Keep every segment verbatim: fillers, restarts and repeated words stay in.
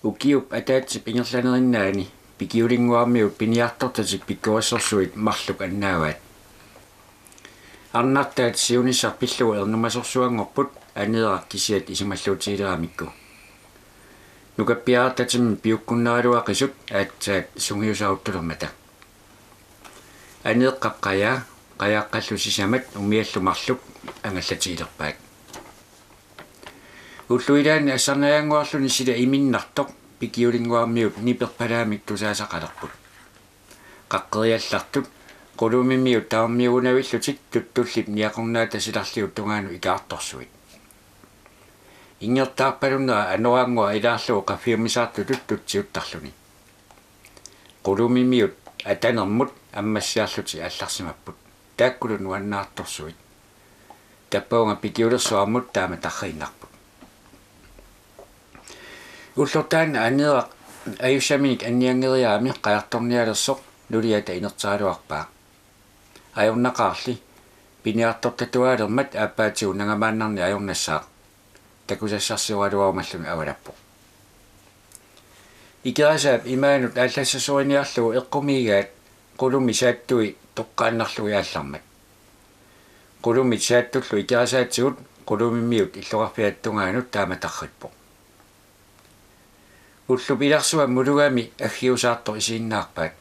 Ukiup ataatsip ingerlanerinnaani Pikiulinnguarmiut piniartortatik pikkorissorsuit marluk annaavaat. Arnartaat siunissaq pillugu ernumasorsuanngorput Aneeraq kisiat isumalluutigileranikku. Nukappiarartatimmi piukkunnaraluaqisut aatsaat sungiusaruttulermata. Aneeqqap qajaa, qajaqqallu sisamat umiallu marluk angallatigilerpaat. Ullut ilaanni assarnajaannguarluni sila iminnartoq Pikiulinnguarmiut niperpalaamik tusaasaqalerput. Qaqqeriallartut Qulumimiut taarmiugunavillutik tuttullit niaqornaata silarliut tungaanut ikaartorsuit. Inngertaarpalunnera anoraannguaq ilaarlugu qaffiummisaartutut tutsiuttarluni. Qulumimiut atanermut ammassiarlutik aallarsimapput. Taakkulu nuannaartorsuit. Tappavunga Pikiulersuarmut taama tarriinnarput. Ullortaanna Aneeraq ajussaminik annianngeriarami qajartornialersoq nuliata inerteraluarpaa. Ajornaqaarli piniartortatuaalermat aappaatigut nangamaannarnik ajornassaaq. Takusassarsioraluarumalluni avalappoq. Ikerasaap imaanut aallassasoriniarlugu eqqumiigaat qulumi saattui toqqaannarlugit aallarmat. Qulumit saattullu ikerasaatigut Qulumimiut illoqarfiata tungaanut taama tarrippoq. Ullup ilarsua mulugami aggiusaartoq isiginnaarpaat.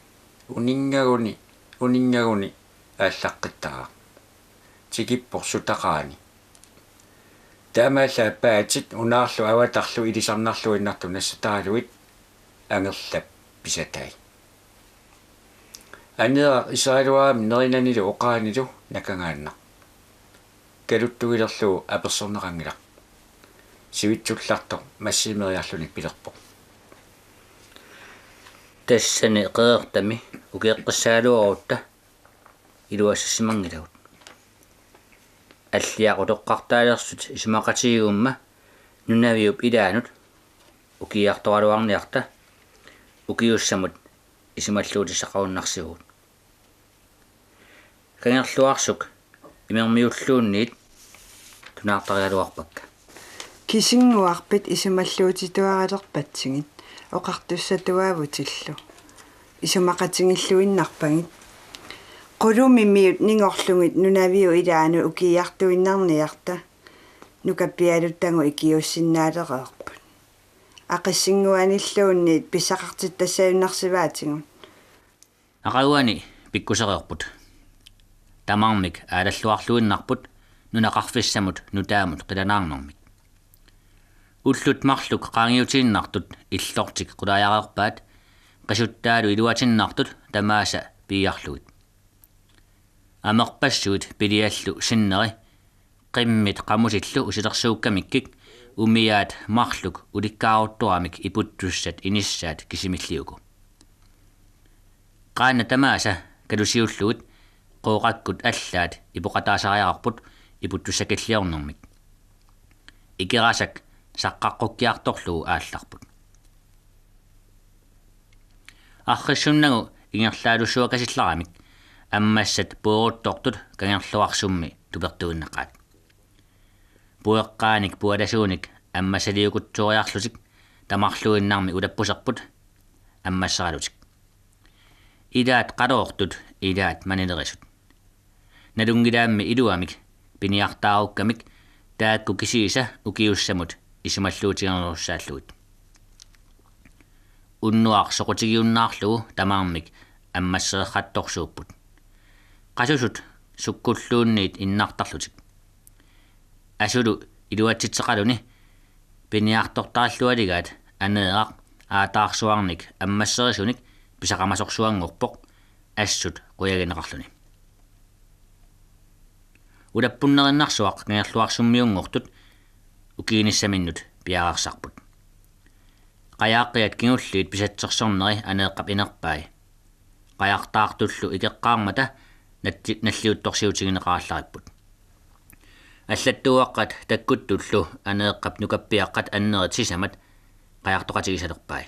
Uninngaguni, uninngaguni aallaqqittaaq. Tikippoq sutaqarani. Taamaallaat paatit unaarlu avatarlu ilisarnarluinnartut nassataralugit angerlap pisatai. Aneeraq iseraluarami nerinanilu oqaanilu nakangaannaq. Kaluttugilerlugu apersorneqanngilaq. Sivitsullartoq massimeriarluni pilerpoq: Tassani qeqertami ukeqqissagaluarutta iluassassimanngilagut. Alliaq utoqqartaalersut isumaqatigigumma nunaviup ilaanut ukiiartoraluarniarta ukiussamut isumalluutissaqarunnarsivugut. Kangerluarsuk imermiulluunniit tunaartarigaluarpakka. Kisinnguarpit isumalluutituaralerpatsigit oqartussatuaavutillu. Isumaqatigilluinnarpagit. Qulumimiut ningorlugit nunaviup ilaanut ukiiartuinnarniarta nukappialuttagut ikiuussinnaalereerput. Aqissinnguanilluunniit pissaqartittassajunnaarsivaatigut. Aqaguani pikkusereerput. Tamarmik aalalluarluinnarput nunaqarfissamut nutaamut qilanaarnermik. Ullut marluk qaangiutiinnartut illortik qulaajareerpaat qisuttaalu iluatinnartut tamaasa piiarlugit. Amerpassuit piliallu sinneri qimmit qamutillu usilersuukkamikkik umiaat marluk ulikkaaruttuaramik iputtussat inissaat kisimilliuku. Qaannat tamaasa kalusiullugit Qooqakkut allaat ipoqataasariaqarput iputtussakilliornermik. Ikerasak saqqaqqukkiartorlugu aallarput. Arrissunnagu ingerlaalussuakasillaramik ammassat pueruttortut Kangerluarsummi tupertuinnaqaat. Pueqqaanik pualasuunik ammassaliukutsooriarlutik tamarluinnarmi ulappuserput ammasseralutik. Ilaat qaloortut, ilaat manilerisut. Nalunngilaammi iluamik piniartaarukkamik taakku kisiisa ukiussamut isumalluutiginerussaallugit. Unnuaq soqutigiunnaarlugu tamarmik ammassereqqattorsuupput. Qasusut sukkulluunniit innartarlutik. Asulu iluatsitseqaluni piniartortarillualigaat Aneeraq aataarsuarnik ammasserisunik pisaqamasorsuanngorpoq assut qujagineqarluni. Ulappunnerinnarsuaq Kangerluarsummiunngortut ukiinissaminnut piareersarput. Qajaaqqiat kingulliit pisatsersorneri Aneeqqap inerpai. Qajartaartullu ikeqqaarmata natti-, nalliuttorsiutigineqarallaripput. Allattuuaqqat takkuttullu Aneeqqap nukappiaqqat annerit sisamat qajartoqatigisalerpai.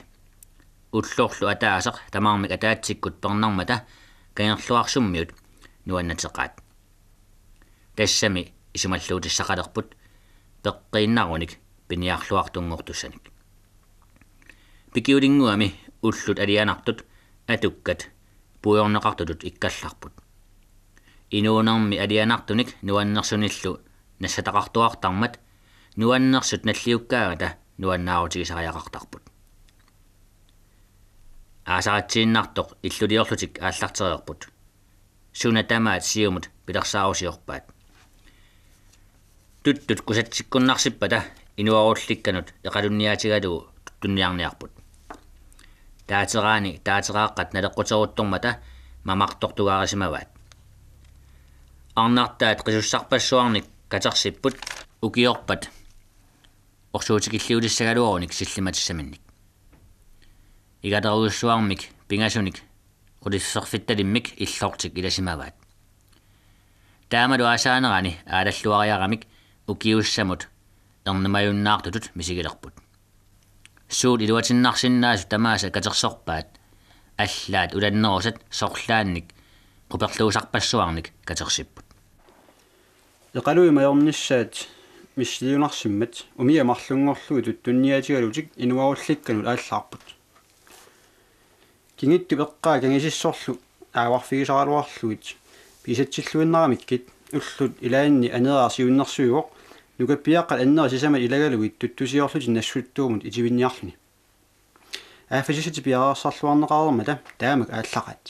Ullorlu ataaseq tamarmik ataatsikkut pernarmata Kangerluarsummiut nuannateqaat. Tassami isumalluutissaqalerput peqqiinnarunik piniarluartunngortussanik. Pikiulinnguami ullut alianartut atukkat puigorneqartutut ikkallarput. Inuunermi alianartunik nuannersunillu nassataqartuartarmat nuannersut nalliukkaangata nuannaarutigisariaqartarput. Aasaritsiinnartoq illuliorlutik aallartereerput. Suna tamaat siumut pilersaarusiorpaat. Tuttut kusatsikkunnarsippata inuarullikkanut eqalunniaatigalugu tuttunniarniarput. Taateraani taateraaqqat naleqquteruttormata mamartortugarisimavaat. Arnartaat qisussarpassuarnik katersipput ukiorpat orsuutikilliulissagaluarunik sillimatissaminnik. Igalerujussuarmik pingasunik qulisserfittalimmik illortik ilasimavaat. Taamalu aasaanerani aalalluariaramik ukiussamut ernumajunnaartutut misigilerput. Suut iluatinnarsinnaasut tamaasa katersorpaat, allaat ulannerusat sorlaannik quperluusarpassuarnik katersipput. Eqaluit majornissaat missiliunarsimmat umiat marlunngorlugit tuttunniaatigalutik inuarullikkanut aallarput. Kingittup eqqaa kangisissorlu aavarfigisaraluarlugit piisatsilluinnaramikkit ullut ilaanni Aneeraaq siunnersuivoq nukappiaqqat annerit sisamat ilagalugit tuttusiorlutik Nassuttuumut itivinniarluni. Aaffisissatik piareersarluarneqareermata taamak aallaqaat.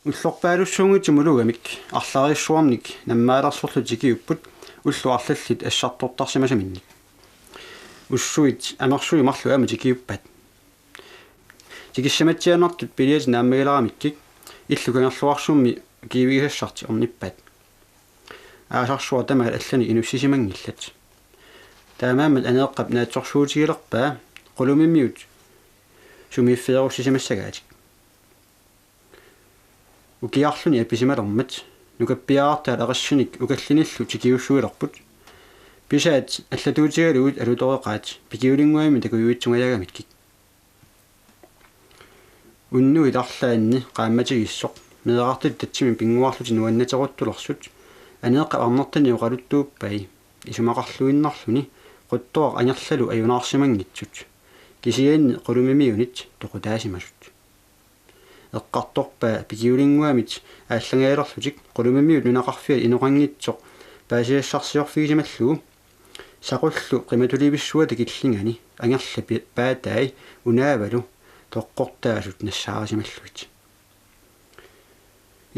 Ullorpaalussuunngitsumik ulugamik arlariissuarnik nammaalersorlutik tikiupput ullut arlallit assartortarsimasaminnik. Ussuit amersuit marluk aamma tikiuppaat. Tikissamatsiaannartut piliatit naammagileramikkik illu Kangerluarsummi kiivigisassartik ornippaat. Aasarsuaq tamaat allanik inussisimanngillat. Taamaammat Aneeqqap naatsorsuutigilerpaa Qulumimiut sumiiffeerussisimassagaatik. Ukiarluni apisimalermat nukappiarartaat Aqissinik ukallinillu tikiussuilerput. Pisaat allatuutigalugit alutoreqaat Pikiulinnguami takujuitsungajagamikkik. Unnuit arlaanni qaammatigissoq meerartatit tatsimik pinnguarlutik nuannateruttulersut Aneeqqap arnartani oqaluttuuppai isumaqarluinnarluni quttoq angerlalu ajunaarsimanngitsut. Kisianni Qulumimiunit toqutaasimasut. Eqqartorpaa Pikiulinnguamit aallangaalerlutik Qulumimiut nunaqarfiat inoqanngitsoq paasisassarsiorfigisimallugu. Saqullu qimatulivissuata killingani angerlapit paatai unaavalu toqqortaasut nassaarisimallugit.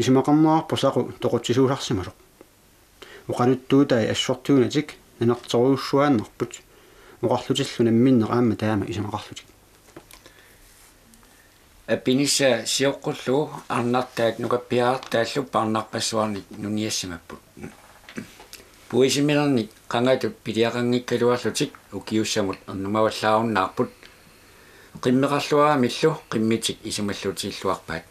Isumaqarnerarpoq Saqu toqutsisuusarsimasoq. Oqaluttuutai assortuunatik nanertorujussuaannarput. Oqarlutillu namminneq aamma taama isumaqarlutik. Apinissa sioqqullugu arnartaat nukappiarartaallu parnarpassuarnik nuniassimapput. Puisimilernik qangatut piliaqanngikkaluarlutik ukiussamut ernumavallaarunnaarput. Qimmeqarluaramillu qimmitik isumalluutigilluarpaat.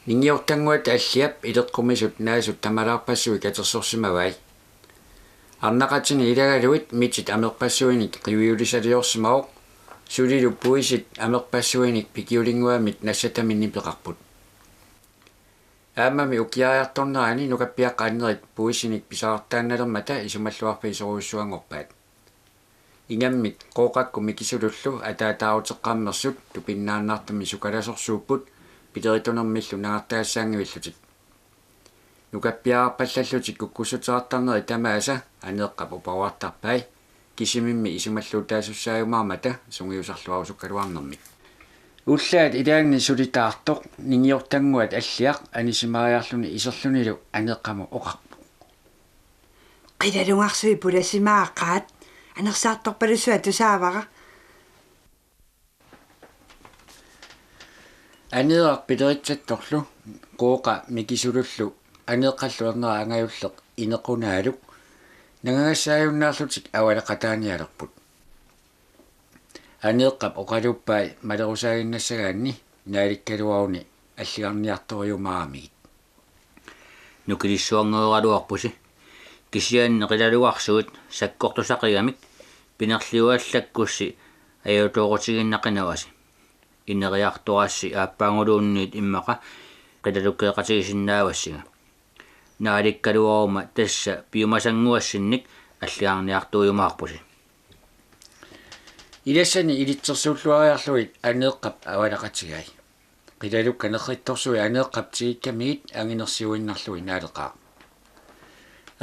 Ningiortannguata Alliap ileqqumisut naasut tamalaarpassuit katersorsimavai. Arnaqatini ilagalugit mitit amerpassuinik qiviulisaliorsimavoq, sulilu puisit amerpassuinik Pikiulinnguamit nassataminni peqarput. Aammami ukiariartornerani nukappiaqqat annerit puisinik pisaqartaannalermata isumalluarfigisorujussuanngorpaat. Ingammik Qooqakkut Mikisulullu ataataaruteqqammersut tupinnaannartumik sukalasorsuupput pileritunermillu nangartagassaanngivillutik. Nukappiararpallallutik kukkussuteqartarnerit tamaasa Aneeqqap uparuartarpai, kisimimmi isumalluutaasussaajumaammata sungiusarluarusukkaluarnermik. Ullaat ilaanni suli taartoq ningiortannguat Alliaq anisimariarluni iserlunilu Aneeqqamut oqarpoq: Qilalungarsui pulasimaaqaat, anersaartorpalussuaq tusaavara. Aneeraq pileritsattorlu Qooqa Mikisulullu Aneeqqallu ernera angajulleq Inequnaaluk nangagassaajunnaarlutik avaleqataanialerput. Aneeqqap oqaluuppai malerusaaginnassagaanni naalikkaluaruni alligarniartorujumaaramigit. Nukilissuanngoraluarpusi. Kisianni qilalungarsuit sakkortusaqigamik pinerliuallakkussi ajutoorutigiinnaqinavasi. Ineriartorassi aappaaguluunniit immaqa qilalukkeeqatigisinnaavassinga. Naalikkaluaruma tassa piumasannguassinnik alligarniartuujumaarpusi. Ilassani ilitsersuulluariarlugit Aneeqqap avalaqatigai. Qilalukkat nerrittorsui Aneeqqap tikikkamigit anginersiuinnarlugit naaleqaaq.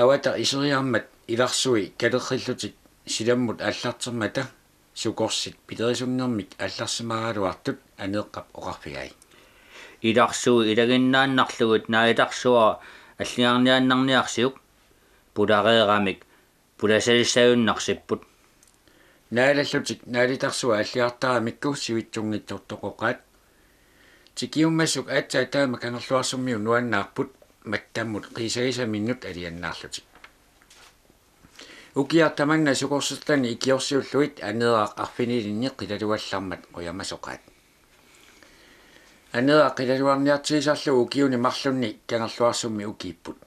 Avata iseriarmat ilarsui kalerrillutik silammut aallartermata sukorsit pilerisunnermik aallarsimaaraluartut Aneeqqap oqarfigai: Ilarsui ilaginnaannarlugit naalitarsuara alliarniaannarniarsiuk, pulareeramik pulasalissajunnaarsipput. Naalallutik naalitarsua alliartaramikku sivitsunngitsoq toqoqaat. Tikiummassuk aatsaat taama Kangerluarsummiut nuannaarput mattammut qiisagisaminnut aliannaarlutik. Ukiaq tamanna sukorsertani ikiorsiullugit Aneeraq arfinilinni qilalugallarmat qujamasoqaat. Aneeraq qilalugarniartigisarlugu ukiuni marlunni Kangerluarsummi ukiipput.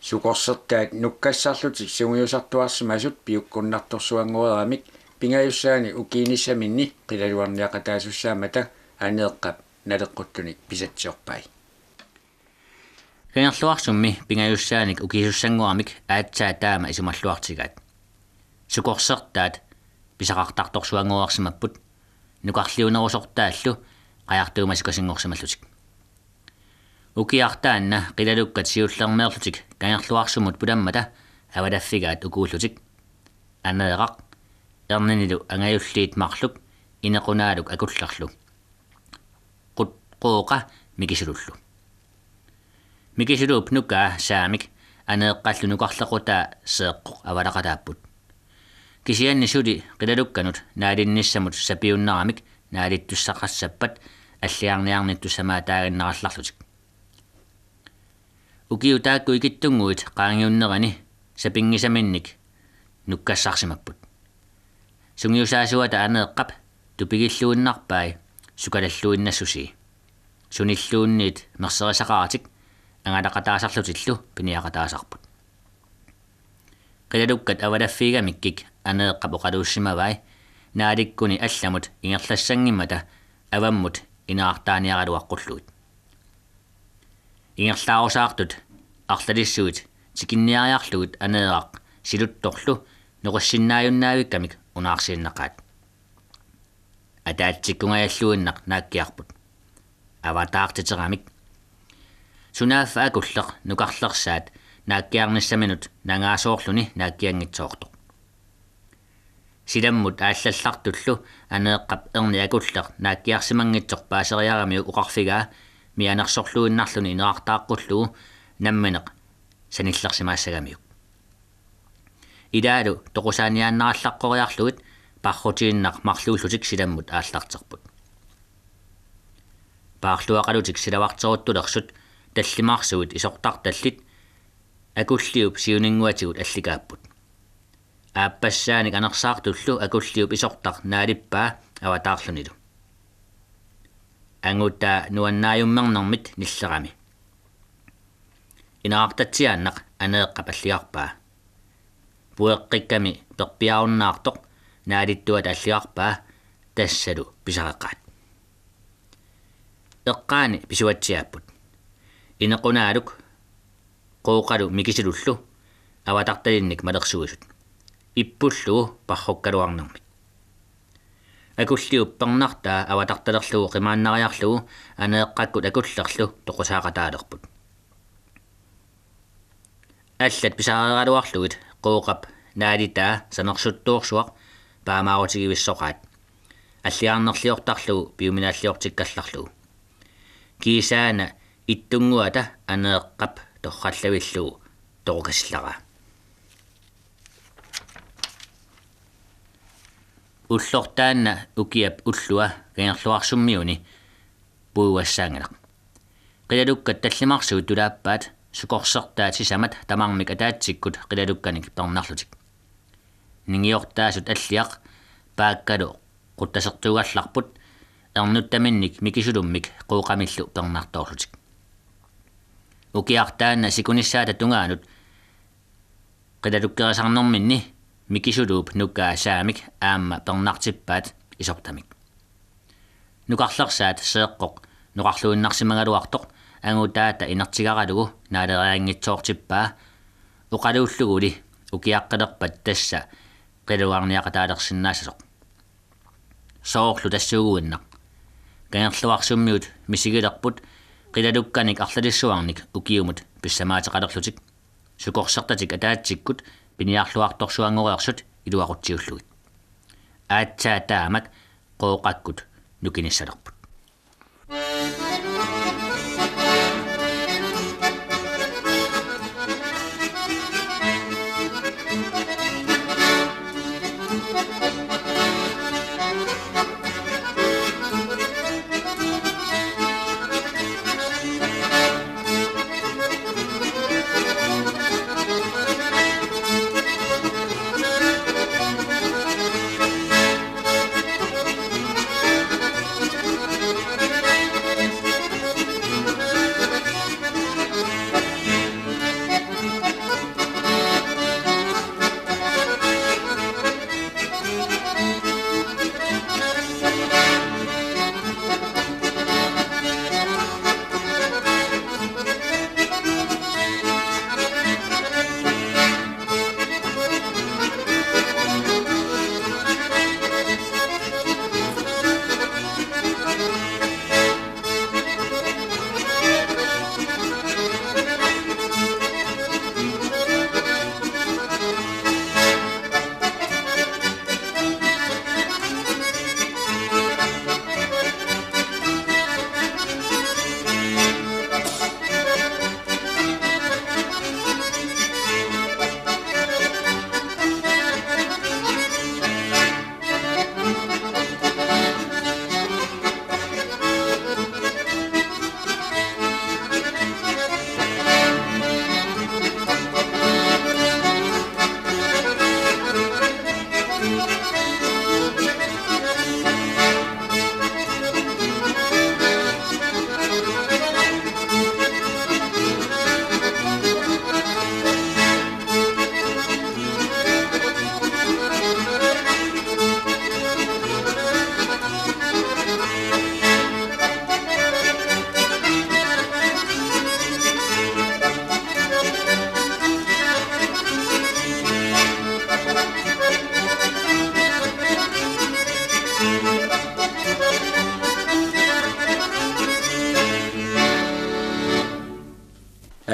Sukorsertaat nukkassarlutik sungiusartuarsimasut piukkunnartorsuanngoreeramik pingajussaanik ukiinissaminni qilalugarniaqataasussaammata Aneeqqap naleqquttunik pisatsiorpai. Kangerluarsummi pingajussaanik ukiisussanngoramik aatsaat taama isumalluartigaat. Sukorsertaat pisaqartartorsuanngoreersimapput, nukarliunerusortaallu qajartuumasukkasinngorsimallutik. Ukiaq taanna qilalukkat siullermeerlutik Kangerluarsumut pulammata avalaffigaat ukuullutik: Aneeraq, erninilu angajulliit marluk, Inequnaaluk akullerlu, Qut-, Qooqa Mikisulullu. Mikisuluup nukaa Saamik Aneeqqallu nukarlequtaa Seeqqoq avalaqataapput. Kisianni suli qilalukkanut naalinnissamut sapiunneramik naalittussaqassappat alliarniarnittussamaataaginnarallarlutik. Ukiut taakku ikittunnguit qaangiunnerini sapinngisaminnik nukkassarsimapput. Sungiusaasuata Aneeqqap tupigilluinnarpai sukalalluinnassusii. Sunilluunniit merserisaqaratik angalaqataasarlutillu piniaqataasarput. Qilalukkat avalaffigigamikkik Aneeqqap oqaluussimavai naalikkuni allamut ingerlassanngimmata avammut inaartaaniaraluaqqullugit. Ingerlaarusaartut arlalissuit tikinniariarlugit Aneeraq siluttorlu noqissinnaajunnavikkamik unaarsiinnaqaat. Ataatsikkungajalluinnaq naakkiarput. Avataartiteramik. Sunaaffa akulleq nukarlersaat naakkiarnissaminut nangaasoorluni naakkianngitsoortoq. Silammut aallallartullu Aneeqqap erni akulleq naakkiarsimanngitsoq paaseriaramiuk oqarfigaa mianersorluinnarluni ineqartaaqqullugu nammineq sanillersimaassagamiuk. Ilaalu toqusaaniaannarallaqqoriarlugit parrutiinnaq marluullutik silammut aallarterput. Paarluaqalutik silavarteruttulersut tallimarsuit isortartallit Akulliup siuninnguatigut allikaapput. Aappassaanik anersaartullu Akulliup isortaq naalippaa avataarlunilu. Angutaa nuannaajummernermit nillerami. Ineqartatsiaannaq Aneeqqap alliarpaa. Pueqqikkami perpiarunnaartoq naalittuata alliarpaa, tassalu pisareqaat. Eqqaani pisuatsiaapput. Inequnaaluk Qooqalu Mikisulullu avatartalinnik malersuisut. Ippullugu parrukkaluarnermik. Akulliup pernartaa avatartalerlugu qimaannariarlugu Aneeqqakkut akullerlu toqusaaqataalerput. Allat pisareeraluarlugit Qooqap naalitaa sanersuttuarsuaq paamaarutigivissoqaat, alliarnerliortarlugu piuminaalliortikkallarlugu. Kiisaana ittunnguata Aneeqqap torrallavillugu toqukasillaraa. Ullortaanna ukiap ullua Kangerluarsummiuni puiuassaanngilaq. Qilalukkat tallimarsuit tulaappaat sukorsertaat sisamat tamarmik ataatsikkut qilalukkanik pernarlutik. Ningiortaasut Alliaq Paakkalu quttasertuugallarput ernuttaminnik Mikisulummik Qooqamillu pernartoorlutik. Ukiaq taanna sikunissaata tungaanut qilalukkerisarnerminni Mikisuluup nukaa Saamik aamma pernartippaat isortamik. Nukarlersaat Seeqqoq noqarluinnarsimagaluartoq angutaata inertigaralugu naalerianngitsoortippaa, oqaluulluguli ukiaqqilerpat tassa qilalugarniaqataalersinnaassasoq. toorlu tassuuguinnaq. Kangerluarsummiut misigilerput qilalukkanik arlalissuarnik ukiumut pissamaateqalerlutik. Sukorsertatik ataatsikkut piniarluartorsuanngoreersut iluaqutsiullugit. Aatsaat taamak Qooqakkut nukinissalerput.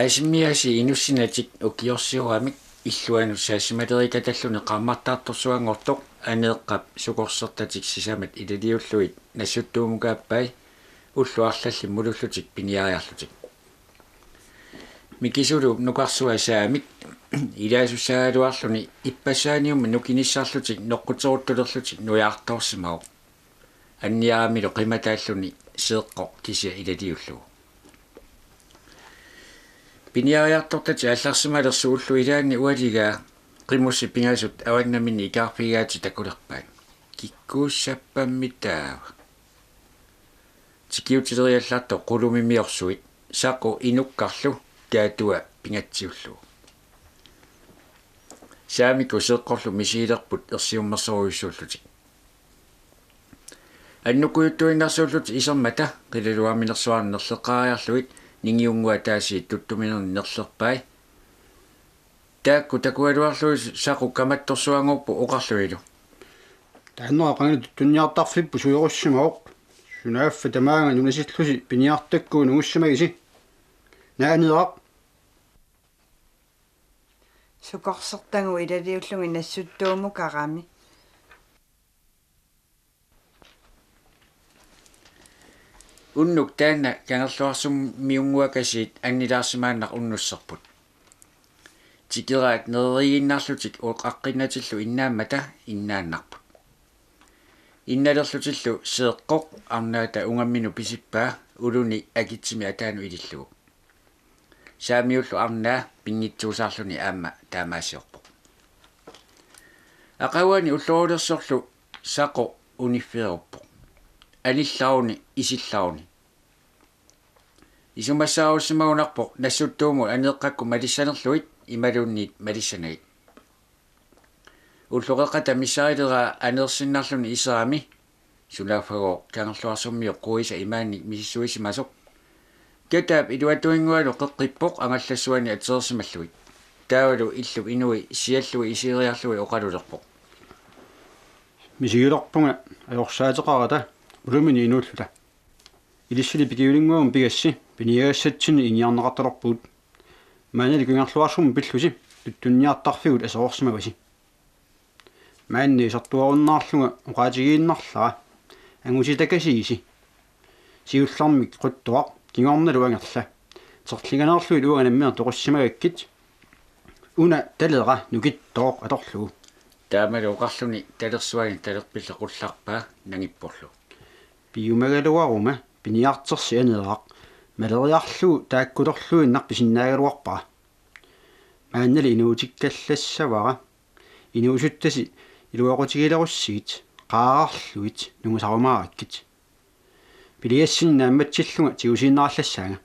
Aasimmiaasiit inussinatik ukiorsiuramik illuanut saassimalereeqatalluni qaammartaartorsuanngortoq Aneeqqap sukorsertatik sisamat ilaliullugit Nassuttuumukaappai ullut arlallit mulullutik piniariarlutik. Mikisuluup nukarsua Saamik ilaasussaagaluarluni ippassaaniummi nukinissarlutik noqquteruttulerlutik nujaartoorsimavoq. Anniaramilu qimataalluni Seeqqoq kisiat ilaliullugu. Piniariartortatik aallarsimalersoq ullut ilaanni ualigaa qimussit pingasut avannaminni ikaarfigigaatik takulerpai. Kikkuussappammi taava? Tikiutileriallartoq qulumimiorsuit Saqu inukkarlu Kaatua pingatsiullugu. Saamikkut Seeqqorlu misigilerput ersiummersorujussuullutik. Annukujuttuinnarsuullutik isermata qilalugarminersuarni nerleqqaariarlugit ningiunnguaq taasiit tuttuminerni nerlerpai. Taakku takugaluarlugit Saqu kamattorsuanngorpoq oqarlunilu: Taannera qanga tuttunniartarfipput suerussimavoq. Sunaaffa tamaanga nunasillusi piniartakkuit nungussimagisi. Naaneraq. Sukorsertagut ilaliullugit Nassuttuumukarami. Unnuk taanna Kangerluarsummiunnguakasiit annilaarsimaannaq unnusserput. Tikeraat nereriiginnarlutik oqaqqinnatillu innaammata innaannarput. Innalerlutillu Seeqqoq arnaata ungamminut pisippaa uluni akitsimik ataanut ilillugu. Saamiullu arnaa pinngitsuusaarluni aamma taamaasiorpoq. Aqaguani ullorulersorlu Saqu uniffigeruppoq. Anillaruni isillaruni. Isumassaarussimagunarpoq Nassuttuumut Aneeqqakkut malissanerlugit imaluunniit malissanagit. Ulloqeqqata missarileraa aneersinnarluni iserami, sunaaffagooq Kangerluarsummiup quiisa imaannik misissuisimasoq. Kataap iluatuinngualu qeqqippoq angallassuani atereersimallugit. Taavalu illup inui siallugit isigeriarlugit oqalulerpoq: Misigilerpunga ajorsaateqarata ulumini inuulluta. Ilissili Pikiulinnguamut pigassi piniagassatsinni ingiarneqartalerpugut. Maannali Kangerluarsummut pillusi tuttunniartarfigut aserorsimavasi. Maanna isertuarunnaarlunga oqaatigiinnarlara. Angutitakasigisi. Siullermik quttoq, kingornalu angerla. Terlinganeerlugit uanga nammineq toqussimagakkit. Una talera nukittooq atorlugu. Taamalu oqarluni talersuani talerpilli qullarpaa nangipporlu. Piumagaluaruma piniartersi aneeraq maleriarlugu taakkutorluinnaq pisinnaagaluarpara. Maannali inuutikkallassavara. Inuusuttasi iluaqutigilerussigit qaararlugit nungusarumaarakkit. Piliassinni naammatsillunga tigusiinnarallassaanga.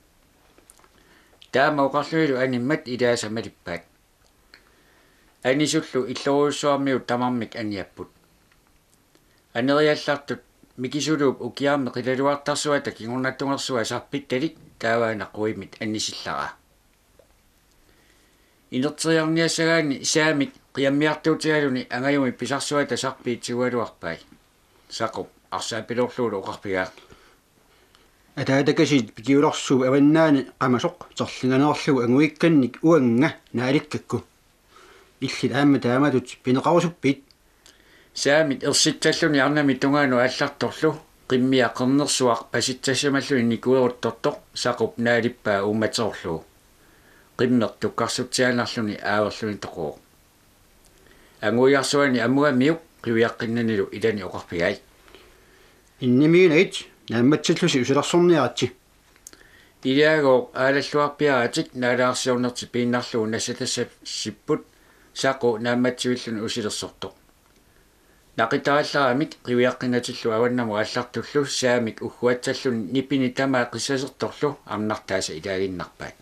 Taama oqarlunilu animmat ilaasa malippaat. Anisullu illorujussuarmiut tamarmik aniapput. Aneriallartut Mikisuluup ukiarmi qilalugartarsuata kingornatungersua sarpittalik taavaana quimmit anisillaraa. Inerteriarniassagaanni Saamik qiammiartuutigaluni angajumi pisarsuata sarpiit tigugaluarpai. Saqu arsaapiloorlugulu oqarpigaa: Ataatakasiit Pikiulersuup avannaani qamasoq terlinganeerlugu anguikkannik uanga naalikkakku. Illit aamma taamatut pineqarusuppit? Saamik ersitsalluni arnami tungaanut aallartorlu qimmia qernersuaq pasitsassimalluni nikueruttortoq Saqup naalippaa uummaterullugu. Qimmeq tukkarsutsiaannarluni aaverluni toquvoq. Anguigarsuani amugamiuk qiviaqqinnanilu ilani oqarpigai: Innimiinagit, naammatsillusi usilersorniaritsi. Ilaagooq aalalluarpiaratik naalaarsiornertik piinnarlugu nassatassarsipput Saqu naammatsivilluni usilersortoq. Naqitarallaramik qiviaqqinnatillu avannamut aallartullu Saamik ugguatsalluni nipini tamaat qissasertorlu arnartaasa ilaaginnarpaat.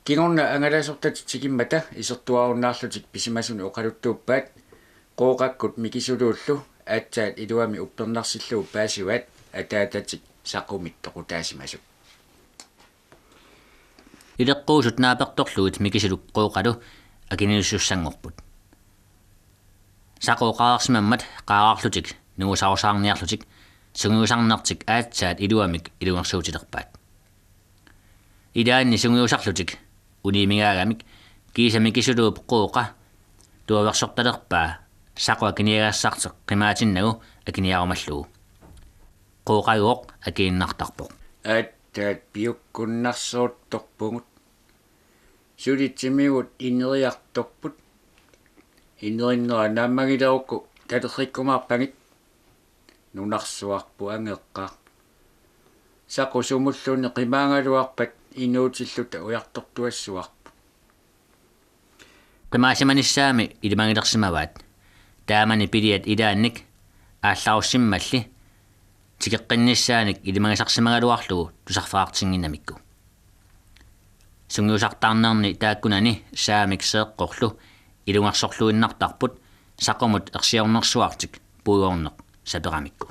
Kingorna angalasortatik tikimmata isertuarunnaarlutik pisimasunik oqaluttuuppaat. Qooqakkut Mikisuluullu aatsaat iluamik uppernarsillugu paasivaat ataatatik Saqumit toqutaasimasut. Ileqquusut naapertorlugit Mikisuluk Qooqalu akinilussussanngorput. Saqu oqareersimammat qaararlutik nungusarusaarniarlutik sungiusarnertik aatsaat iluamik ilungersuutilerpaat. Ilaanni sungiusarlutik uniumigaagamik kiisa Mikisuluup Qooqa tuaversortalerpaa Saqu akiniagassartik qimaatinnagu akiniarumallugu. Qooqagooq akiinnartarpoq: Aatsaat piukkunnarsuuttorpugut. Suli timigut ineriartorput. Inerinnera naammagilerukku talerrikkumaarpagit. Nunarsuarput angeqqaaq. Saqu sumulluunniit qimaagaluarpat inuutilluta ujartortuassuarput. Qimaasimanissaannik ilimagilersimavaat. Taamani piliat ilaannik aallarussimmalli tikeqqinnissaannik ilimagisarsimagaluarlugu tusarfeqartinnginnamikku. Sungiusartarnerni taakkunani Saamik Seeqqorlu ilungersorluinnartarput Saqumut ersiornersuartik puigorneq saperamikku.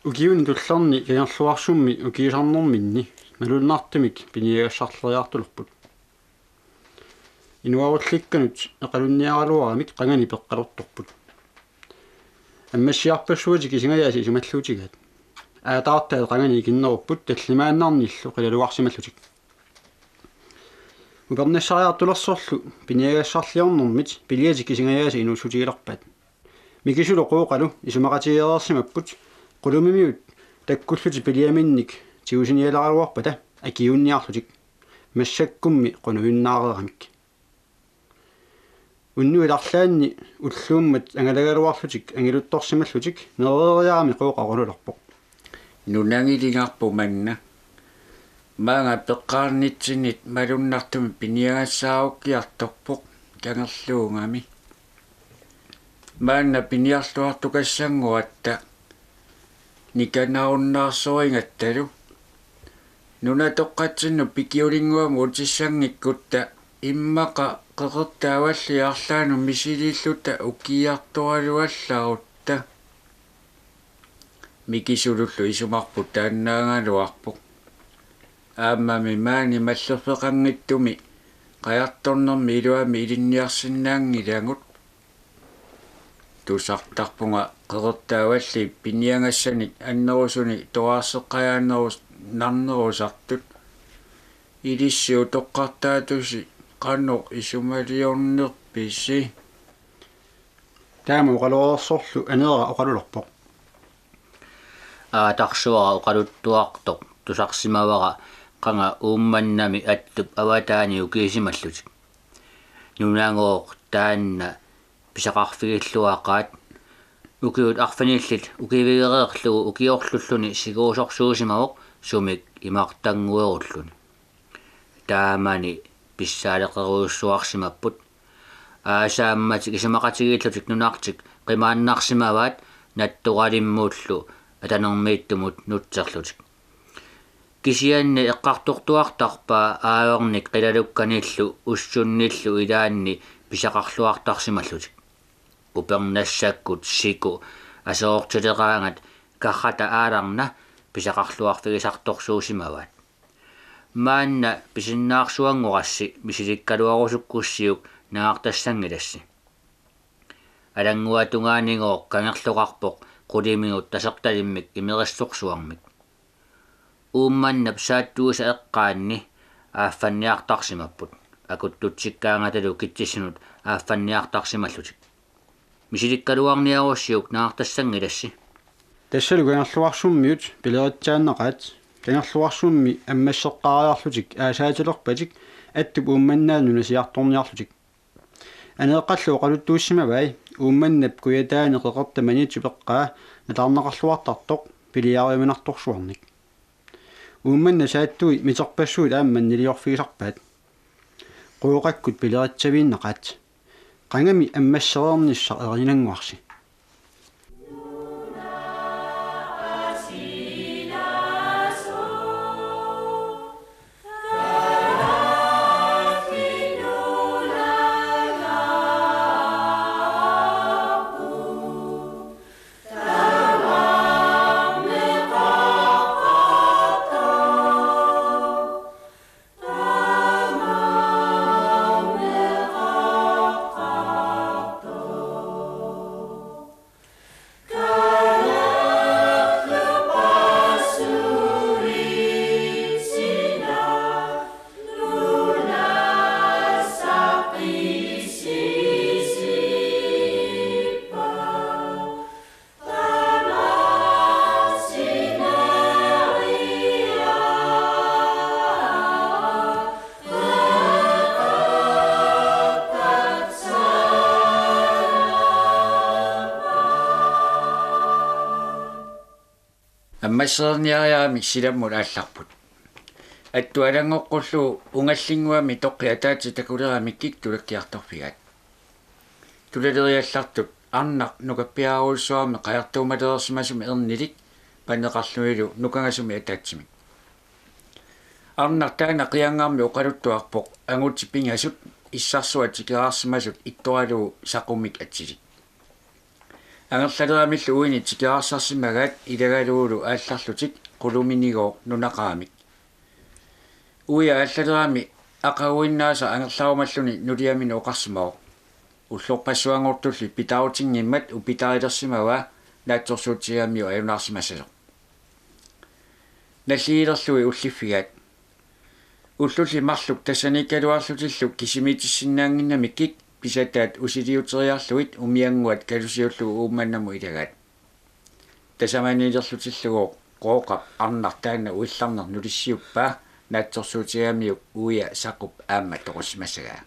Ukiuni tullerni Kangerluarsummi ukiusarnerminni malunnartumik piniagassarleriartulerput. Inuarullikkanut eqalunniaraluaramik qangali peqqalortorput. Ammassiarpassuatik isingajaasa isumalluutigaat. Aataartaat qangali ikinnerupput tallimaannarnillu qilalugarsimallutik. Upernassariartulersorlu piniagassarliornermit piliatik isingajaasa inuussutigilerpaat. Mikisulu Qooqalu isumaqatigeereersimapput qulumimiut takkullutik piliaminnik tigusinialeraluarpata akiuunniarlutik, massakkummi qunuinnaareeramik. Unnuit arlaanni ulluummat angalagaluarlutik angiluttorsimallutik nereeriarami Qooqa oqalulerpoq: Nunangilingarput manna. Maanga peqqaarnitsinnit malunnartumik piniagassaarukkiartorpoq kangerluugami. Maanna piniarluartukassanngorutta nikanarunnaarsoringattalu. Nunatoqqatsinnut Pikiulinnguamut utissanngikkutta immaqa qeqertaavalli arlaannut misiliilluta ukiartoraluallarutta. Mikisulullu isumarput taannaagaluarpoq. Aammami maani mallerfeqanngitsumi qajartornermi iluamik ilinniarsinnaanngilagut. Usartarpunga qeqertaavalli piniagassanik annerusuni toraarseqqajaannerus-, narnerusartut. Ilissi utoqqartaatusi qanoq isumaliornerpisi? Taama oqalulersorlu Aneera oqalulerpoq: Aatarsuara oqaluttuartoq tusarsimavara qanga Uummannami attup avataani ukiisimallutik. Nunagooq taanna pisaqarfigilluaqaat. Ukiut arfinillit ukivigereerlugu ukiorlulluni siguusorsuusimavoq sumik imartannguerulluni. Taamani pissaaleqerujussuarsimapput. Aasaammatik isumaqatigiillutik nunartik qimaannarsimavaat nattoralimmullu atanermiittumut nutserlutik. Kisianni eqqartortuartarpaa aavernik qilalukkanillu ussunnillu ilaanni pisaqarluartarsimallutik. Upernassakkut siku aserortileraangat Karrata Aalarna pisaqarluarfigisartorsuusimavaat. Maanna pisinnaarsuanngorassi misilikkaluarusukkussiuk nangartassanngilassi. Alannguatungaanigooq kangerloqarpoq qulimigut tasertalimmik imerissorsuarmik. Uummannap saattuisa eqqaanni aaffanniartarsimapput. Akuttutsikkaangatalu Kitsissunut aaffanniartarsimallutik. Misilikkaluarniarussiuk nangartassanngilassi. Tassalu Kangerluarsummiut pileritsaannaqaat. Kangerluarsummi ammasseqqaariarlutik aasaatilerpatik attup Uummannaanut nunasiartorniarlutik. Aneeqqallu oqaluttuussimavai Uummannap kujataani qeqertat Maniitsut eqqaa nalaarneqarluartartoq piliariuminartorsuarnik. Uummannap saattui miterpassuit aamma niliorfigisarpaat. Qooqakkut pileritsaviinnaqaat. Qangami ammassereernissaq erinannguarsi. Ammassereerniariaramik silammut aallarput. Attualanngoqqullu ungallinnguami toqqi ataatsip takuleramikkik tulakkiartorfigaat. Tulaleriallartut arnaq nukappiarujussuarmi qajartuumalereersimasumi ernilik paneqarlunilu nukangasumi ataatsimik. Arnaq taanna qianngarmi oqaluttuarpoq angutit pingasut issarsuaq tikeraarsimasut ittoralugu saqumik atsilik. Angerlaleramillu uini tikeraarsarsimagaat ilagalugulu aallarlutik quluminigooq nunaqaramik. Uia aallalerami aqaguinnaasa angerlarumalluni nuliaminik oqarsimavoq: Ullorpassuanngortulli pitaarutinngimmat upitarilersimavaa naatsorsuutigigamiuk ajunaarsimassasoq. Nalligilerlugit ulliffigaat. Ullulli marluk tassaniikkaluarlutillu kisimiitissinnaannginnamikkik pisataat usiliuteriarlugit umiannguat kalusiullugu Uummannamut ilagaat. Tasamaniilerlutillugu Qooqap arnaq taanna uillarneq nulissiuppaa naatsorsuutigigamiuk uia saqup aamma toqussimassagaa.